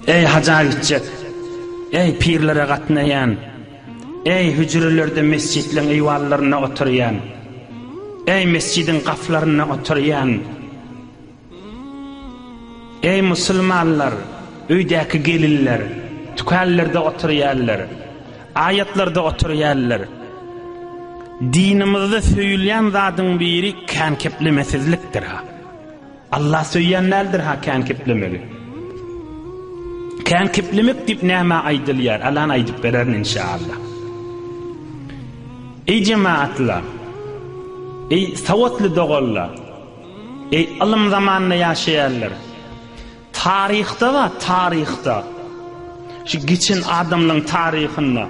Eý haja gitjek, eý pirlere gatnaýan, eý hüjrelerde mesjitleň eýwanlarynda oturýan, eý mesjidiň gapylarynda oturýan, eý musulmanlar, öýdäki gelinler, tükanlerde oturýanlar, aýatlarda oturýanlar, dinimizde söýülýän zadyň biri kän keplemesizlikdir-ha. Allah söýýän däldir ha kän keplemegi. Kän keplemek diýip nämä aýdylýar? Alan aýdyp bererin inşallah. Eý jemaatlar! Eý sowatly doganlar! Eý ylym zamanynda ýaşaýanlar! Taryhda bar, taryhda. Şu geçen adamlaryň taryhynda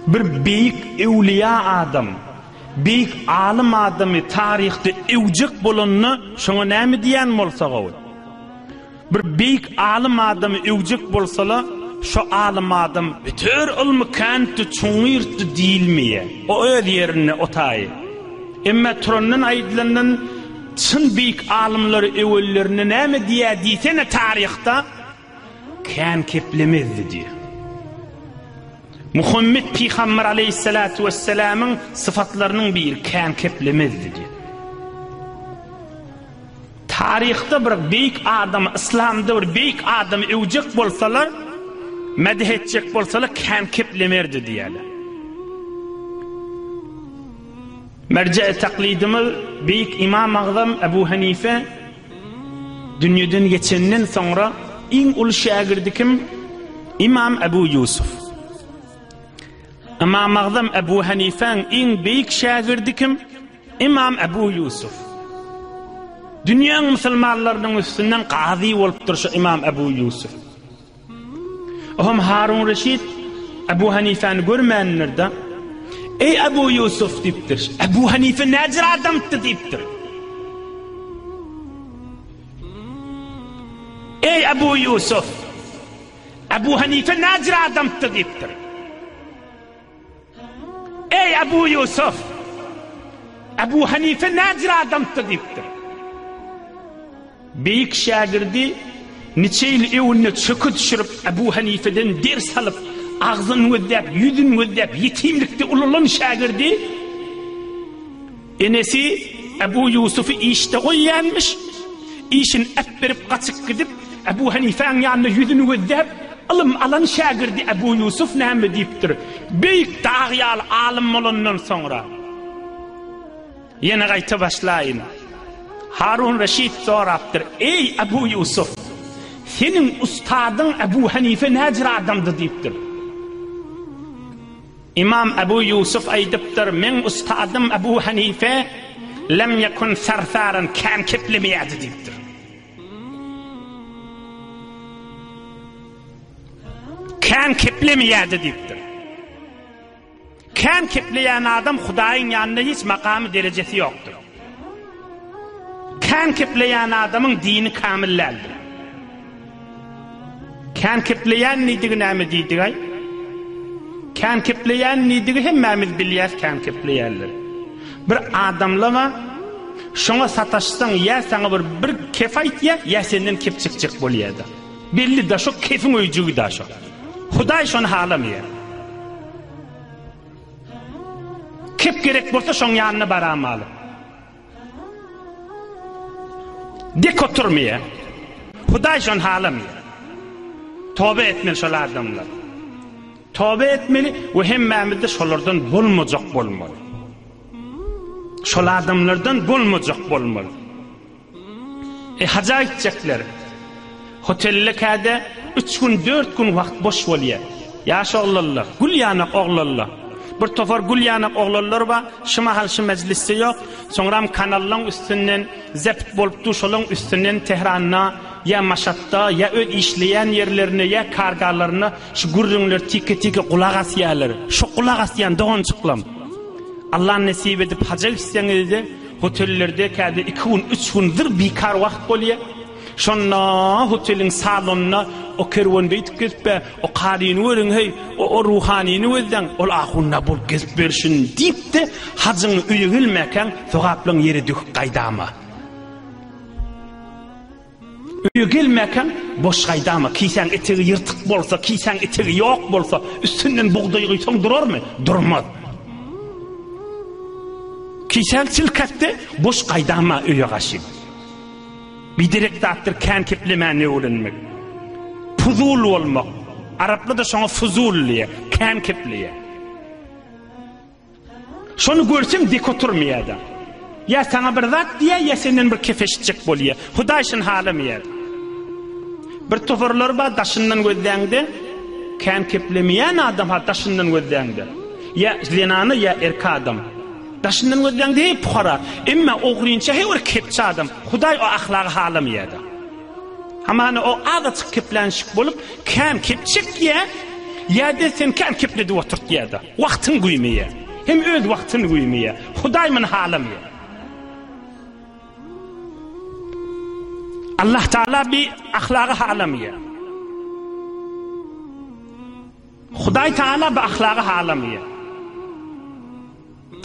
bir beýik öwliýa adam Beýik alym adamy taryhda öwjek bolanda şoňa näme diýen bolsa gowy? Bir beýik alym adamy öwjek bolsala, şo alym adam beter ylmy käntdi, çuňňyrtdy diýilmeýär. O öz ýerinde o taýy. Emma turandan aýdylandan çyn beýik alymlary öwenlerinde näme diýýär diýsene taryhda? Kän keplemezdi diýýär. Muhammet pygamber aleýhissalatu wessalamyň syfatlarynyň biri kän keplemezdi diýip. Taryhda bir beýik adamy, yslamda bir beýik adamy öwjek bolsalar, medh etjek bolsalar kän keplemerdi diýýärler. Merje-i taklidimiz beýik Imam Agzam Ebu Hanife Dünýeden geçenden soňra iň uly şägirdi kim? Imam Ebu Ýusuf. Ymam Agzam Ebu Hanifäň iň beýik şägirdi kim? Imam Ebu Ýusuf. Dünýäň musulmanlarynyň üstünden gazy bolupdyr şu Imam Ebu Ýusuf. Ohm Harun Reşit Ebu Hanifäni görmändir-de, Eý Ebu Ýusuf diýipdir. Ebu Hanife näjir adamdy diýipdir. Eý Ebu Ýusuf! Ebu Hanife näjir adamdy diýipdir. Eý Ebu Ýusuf! Ebu Hanife näjir adamdy diýipdir. Beýik şägirdi niçe ýyl öwünde çöke düşürip Ebu Hanifeden ders alyp, agzyny gözläp, ýüzüni gözläp, ýetimlikde ulalan şägirdi enesi Ebu Ýusufy işde goýýanmyş, işini äpberip gaçyp gidip, Ebu Hanifäň ýanynda ýüzüni gözläp, ylym alan şägirdi Ebu Ýusuf näme diýipdir? Beýik dag ýaly alym bolandan soňra. Ýene gaýta başlaýyn. Harun Reşit sorapdyr, Eý, Ebu Ýusuf! Seniň ustadyň Ebu Hanife näjür adamdy? diýipdir. Ymam Ebu Ýusuf aýdypdyr, Meň ustadym Ebu Hanife lem ýekun sarsaran, kän keplemeýärdi diýipdir. Kän keplemeýärdi diýipdir. Kän kepleýän adam Hudaýyň ýanynda hiç makamy derejesi ýokdur. Kän kepleýän adamyň dini kamil däldir. Kän kepleýän diýdigi näme diýdigaý? Kän kepleýän diýdigi hemmämiz bilýäs kän kepleýänleri. Bir adamlama şoňa sataşsaň ýa saňa bir bir kef aýtýa ýa senden kep çekjek bolýada. Belli da şo kefiň öýjügi da şo. Hudaý şony halamaýar. Kep gerek bolsa şoň ýanyna baramaly. Dek oturmaýar. Hudaý şony halamaýar. Toba etmeli şol adamlar. Toba etmeli we hemmämiz-de şolardan bolmajak bolmaly. Şol adamlardan bolmajak bolmaly. E, haja gitjekler. Hotelde käde üç gün, dört gün wagt boş bolýar. Ýaş oglanlar, gül ýanak oglanlar. Bir topar gül ýanak oglanlar bar, şu mahal şu mejlisde ýok. Soňram kanallaň üstünden zept bolup dur, şolaň üstünden Tehranda ýa Maşatda, ýa öz işleýän ýerlerinde, ýa kargalarynda şu gürrüňler tike-tike gulak asýarlar. Şo gulak asýan doganjyklam. Allah nesip edip haja gitseňizde, Hotellerde käde iki gün, üç gün zyr bikar wagt bolýar. Şonda hoteliň salonynda o kerwen beýdip gezip be, o karyny görüň heý, o, o ruhanyny gözläň, ol ahunda bolup gezip berşin diýip-de, hajyňy öýe gelmäkäň sogaplaň ýere döküp gaýdama. Öýe gelmäkäň boş gaýdama, kisäň etegi ýyrtyk bolsa, kisäň etegi ýok bolsa, üstünden bugdaý guýsaň durarmy? Durmaz. Kisäň çilkäkde boş gaýdama öýe gaşy. Biderek zatdyr kän keplemäni öwrenmek. Puzul bolmak. Araplar-da şoňa fuzul diýýär, kän kepleýär. Şony görseň dek oturmaýar-da. Ýa saňa bir zat diýýär, ýa senden bir kep eşitjek bolýar. Hudaý şuny halamaýar. Bir toparlar bar daşyndan gözläňde kän keplemeýän adam ha daşyndan gözläňde. Ýa zenana ýa erkek adam. Daşyndan gözläňde heý pukara. Emma ogrynça heý bir kepçi adam. Hudaý o ahlagy halamaýar-da. Hamana o azajyk keplänşik bolup kän kep çekýär, ýa-da sen kän kepledip oturtýar-da. Wagtyny güýmeýär. Hem öz wagtyny güýmeýär. Hudaý muny halamaýar. Allah Taala bi ahlagy halamaýar. Hudaý Taala bi ahlagy halamaýar.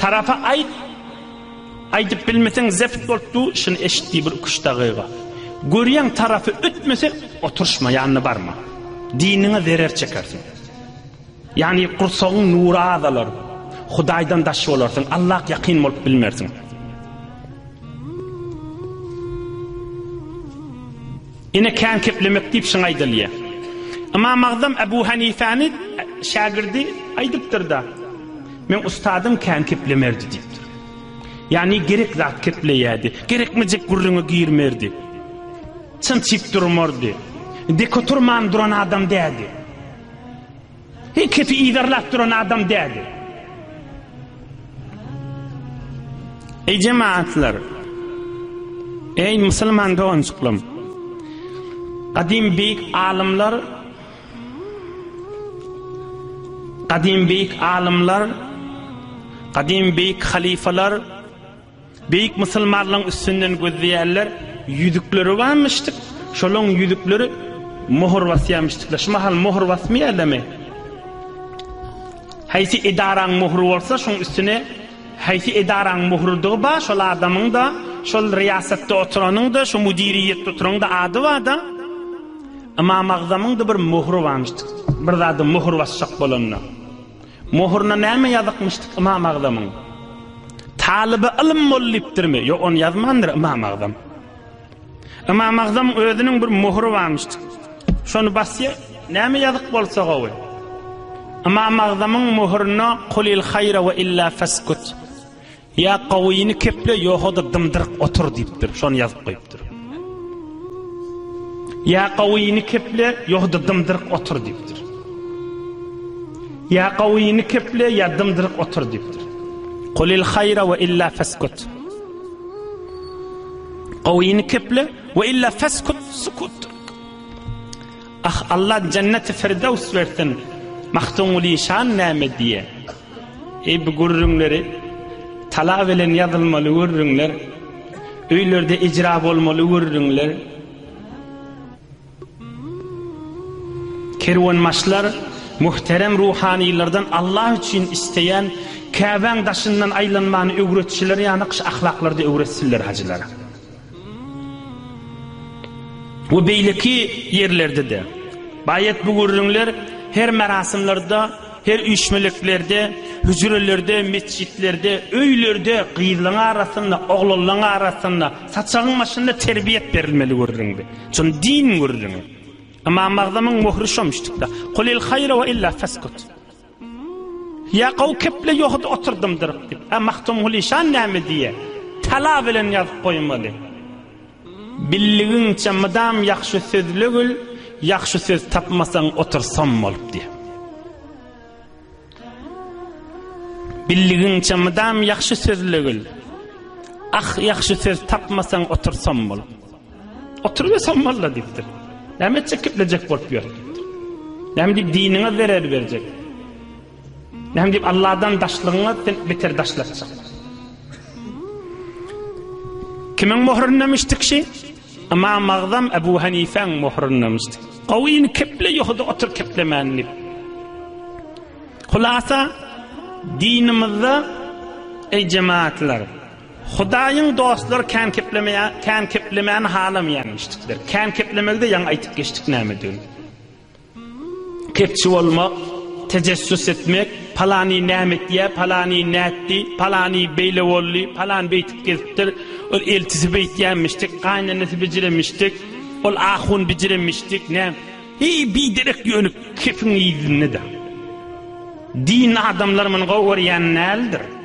Tarapa aýt, aýdyp bilmeseň zeft bolup dur, şuny eşit diý bir iki-üç dagyga. Görýäň tarapy ötmese, oturyşma, ýanyna barma. Diniňe zerer çekersiň. Ýagny gursagyň nury azalar, Hudaýdan daş bolarsyň, Allah ýakyn bolup bilmersiň. Ine kän keplemek diýip şuňa aýdylýar. Ymam Agzam Ebu Hanifäni şägirdi aýdypdyr-da, Meň ustadym kän keplemerdi diýipdir. Ýagny gerek zat kepleýärdi, gerekmejek gürrüňe girmerdi. Çyn-çyp durmardy. Dek oturman duran adam däldi. Hiç kesi yzarlap duran adam däldi. Eý jemaatlar! Eý musulman doganjyklarym! Gadym beýik alymlar Gadym beýik alymlar Gadym beýik halyfalar Beýik musulmanlaryň üstünden gözleýärler, ýüzükleri barmyşdyk, şolaň ýüzükleri mohur basýarmyşdyklar. Şu mahal mohur basmaýarlarmy? Haýsy edaraň mohry bolsa, şoň üstüne haýsy edaraň mohrudygy bar, şol adamyň-da, şol riýasatda oturanyň-da, şo müdiriýetde oturanyň-da ady bar-da. Ymam Agzamyň-da bir mohry barmyşdyk. Bir zada mohur basjak bolanda. Möhürine näme ýazykmyşdyk Ymam Agzamyň? Talyby ylym bol diýipdirmi? Ýok, ony ýazmandyr Ymam Agzam. Ymam Agzamyň özüniň bir möhüri barmyşdyk. Şony basýa, näme ýazyk bolsa gowy. Ymam Agzamyň möhürine Kulil haýra we illa feskut. Ýa gowyny keple, ýoga-da dymdyryk otur diýipdir. Şony ýazyp goýupdyr. Ýa gowyny keple, ýoga-da dymdyryk otur diýipdir. Ýa gowyny keple, ýa dymdyryk otur diýipdir. Kulil haýra we illa feskut. Gowyny keple we illa feskut, sukut. Ah, Allah jenneti firdevs bersin. Magtymguly şan näme diýe? Eý bu gürrüňleri tala bilen ýazylmaly gürrüňler, öýlerde ijra bolmaly gürrüňler. Kerwenbaşlar muhterem ruhanylardan Allah üçin isleýän Käbäň daşyndan aýlanmany öwretşiler ýaly şu ahlaklary-da öwretsinler hajylara. We beýleki ýerlerde-de. Baýat bu gürrüňler her merasymlarda, her üýşmeleklerde, hüjrelerde, metjitlerde, öýlerde, gyzlaň arasynda, oglanlaň arasynda, saçagyň başynda terbiýet berilmeli gürrüňdi. Çün din gürrüňi. Ymam Agzamyň möhri şomuşdykda. Kulil haýra we illa feskut. Ýa gowy keple ýohut otur dymdyryp diýip. A Magtymguly şan näme diýýä? Tala bilen ýazyp goýmaly. Bildigiňçe mydam ýagşy sözlegil, ýagşy söz tapmasaň otur som bolup diýýä. Bildigiňçe mydam ýagşy sözlegil. Ah, ýagşy söz tapmasaň otur som bolup. Otur we som bol-da diýipdir. Näme etjek keplejek bolup ýör diýipdir. Näme diýip diniňe zerer berjek. Näme diýip Allahdan daşlygyňa sen beter daşlatjak. Kimiň möhründemişdik şi? Ymam Agzam Ebu Hanifäň möhründemişdik. Gowyny keple ýohda otur keplemän diýip. Hulasa dinimizde eý jemaatlar. Hudaýyň dostlary kän keplemeýä, kän keplemäni halamaýanmyşdyklar. Kän keplemegi-de ýaňy aýtyp geçdik nämedigini. Kepçi bolmak, tejessüs etmek, palany näme etýä, palany nätdi, palany beýle boldy, palan beýtip gezipdir, ol eltisi beýtýänmişdik, gaýynenesi bijiremişdik, ol ahun bijiremişdik, näme, heý biderek ýöne kepiň yzynda-da. Dinli adamlar muny gowy görýän däldir.